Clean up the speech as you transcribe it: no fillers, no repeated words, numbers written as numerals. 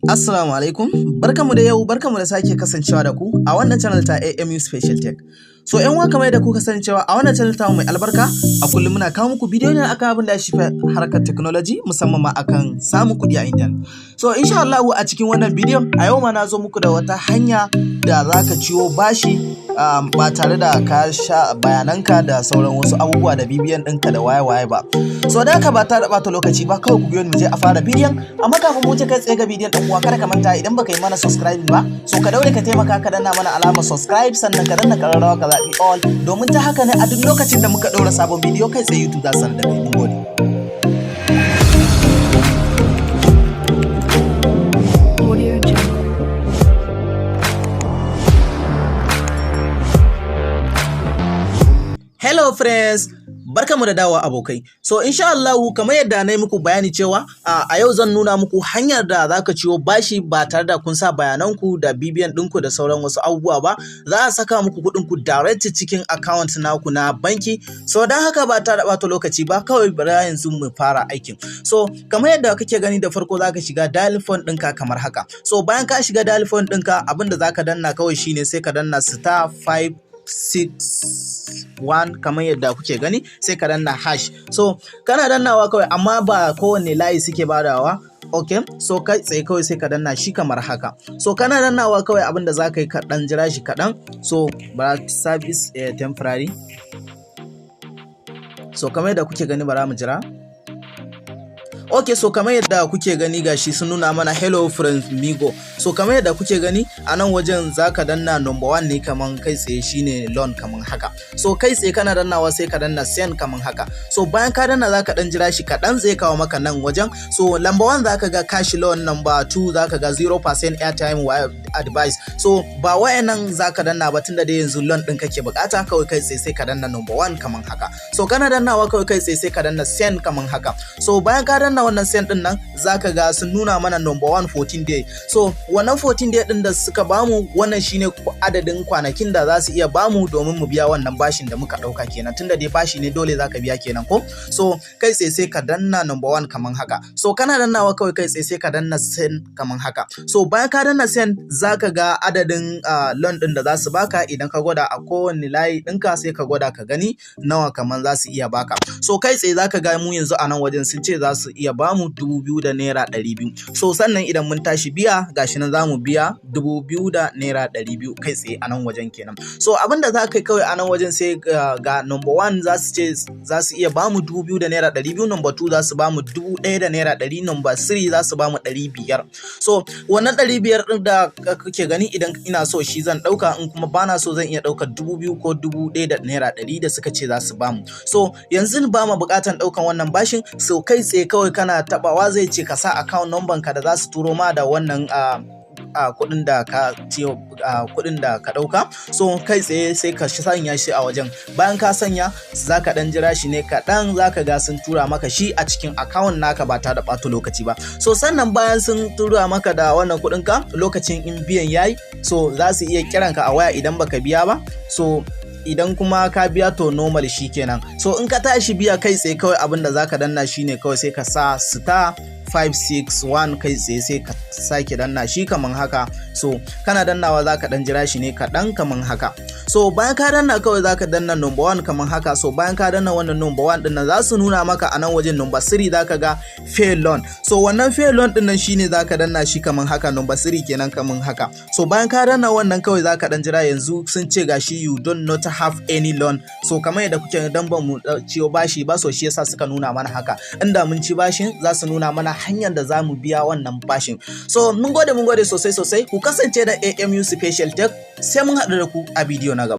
Assalamu alaikum, barkamu da yau, barkamu da sake kasancewa da ku a wannan channel ta AMU Special Tech. So 'yan uwa, kamar yadda kuka sani cewa a wannan channel ta mai albarka a kullum muna kawo muku bidiyo ne akan abin da ya shafi harkar technology, musamman ma akan samun kuɗi a internet. So insha Allah a cikin wannan bidiyon a yau ma na zo muku da wata hanya da za ka ciwo bashi ba tare da ka sha bayananka da sauran wasu abubuwa da BVN ɗinka da waye-waye ba. So da haka, ba tare da ɓata lokaci ba, kawai ku biyo ni mu je a fara bidiyon. Amma kafin mu wuce kai tsaye ga bidiyon, ɗan uwa, kada ka manta, idan baka yi mana subscribe ba, so ka daure ka taimaka ka danna mana alamar subscribe, sannan ka danna ƙararrawa, ka zaɓi all, domin ta haka ne a duk lokacin da muka ɗaura sabon bidiyo, kai tsaye YouTube za su sanar da kai. Mun gode. Audio Jungle. Hello friends, barkamu da dawowa abokai. So insha Allah, kamar yadda na yi muku bayani cewa a yau zan nuna muku hanyar da za ka ciwo bashi ba tare da kun sa bayananku da BVN ɗinku da sauran wasu abubuwa ba. Za a saka muku kuɗinku direct cikin account naku na banki. So don haka, ba tare da ɓata lokaci ba, kawai bari yanzu mu fara aikin. So kamar yadda kake gani, da farko za ka shiga dial phone ɗinka kamar haka. So bayan ka shiga dial phone ɗinka, abin da za ka danna kawai shine sai ka danna *561 kamar yadda kuke gani, sai ka danna hash. So kana dannawa kawai, amma ba kowanne layi suke badawa. Ok, so kai tsaye kawai sai ka danna shi kamar haka. So kana dannawa, kawai abinda za ka yi, ka dan jira shi kaɗan. So bara service temporary. So kamar yadda kuke gani, bara mu jira. Ok, so kamar yadda kuke gani, gashi sun nuna mana "Hello friends Migo". So kamar yadda kuke gani a nan wajen, zaka danna number one ne kaman kai tsaye, shine loan kaman haka. So kai tsaye kana dannawa, sai ka danna send kaman haka. So bayan ka danna, zaka dan jira shi kaɗan, zai kawo maka nan wajen. So number one zaka ga cash loan, number two zaka ga 0% airtime advice. So ba wayannan zaka danna ba, tunda dai yanzu loan din kake bukata. Kawai kai tsaye sai ka danna number one kaman haka. So kana dannawa, kawai kai tsaye sai ka danna send kaman haka. So bayan ka danna wannan send din nan, zaka ga sun nuna mana number 1, 14 day. So wannan 14 day din da suka bamu, wannan shine adadin kwanakin da za su iya bamu domin mu biya wannan bashin da muka dauka kenan. Tunda dai bashi ne, dole zaka biya kenan ko. So kai tsaye sai ka danna number 1 kaman haka. So kana dannawa, kawai kai tsaye sai ka danna send kaman haka. So bayan ka danna send, zaka ga adadin loan din da za su baka. Idan ka gwada a kowanne layi ɗinka, sai ka gwada ka gani nawa kaman za su iya baka. So kai tsaye zaka ga mu yanzu a nan wajen sun ce za su iya bamu ₦2,200. So sannan idan mun tashi biya, gashi nan za mu biya ₦2,200 kai tsaye a nan wajen kenan. So abin da za ka yi kawai a nan wajen, sai ga number one, za su ce za su iya bamu ₦2,200, number two za su bamu ₦1,100, number three za su bamu 500. So wannan 500 ɗin da kake gani, idan ina so shi zan ɗauka, in kuma bana so zan iya ɗaukar 2,000 ko ₦1,100 da suka ce za su bamu. So yanzu ba mu buƙatan ɗaukan wannan bashin. So kai tsaye kawai kana tabawa, zai ce ka sa account number ka da za su turo ma da wannan a kuɗin da ka ciyo, a kuɗin da ka ɗauka. So kai tsaye sai ka sanya shi a wajen. Bayan ka sanya, za ka ɗan jira shi ne kaɗan, za ka ga sun tura maka shi a cikin account naka ba tare da ɓata lokaci ba. So sannan bayan sun tura maka da wannan kuɗin ka, lokacin in biyan yayi, so za su iya kiran ka a waya idan baka biya ba. So idan kuma ka biya, to normal shi kenan. So in ka tashi biya, kai tsaye kawai abin da zaka danna shine kawai sai ka sa *561, kai tsaye sai ka sake danna shi kaman haka. So kana dannawa, zaka dan jira shi ne kaɗan kaman haka. So bayan ka danna, kawai zaka danna number one kaman haka. So bayan ka danna wannan number one din nan, za su nuna maka a nan wajen number three, zaka ga pay loan. So wannan pay loan din nan shine zaka danna shi kaman haka, number three kenan kaman haka. So bayan ka danna wannan, kawai zaka dan jira. Yanzu sun ce gashi "You don't not have any loan". So kamar yadda kuke, dan ba mu ciyo bashi ba, so shi yasa suka nuna mana haka. Inda mun ci bashin, za su nuna mana hanyar da za mu biya wannan bashin. So mun gode, mun gode sosai sosai. Ku kasance da AMU Special Tech, sai mun haɗu da ku a bidiyo na gaba.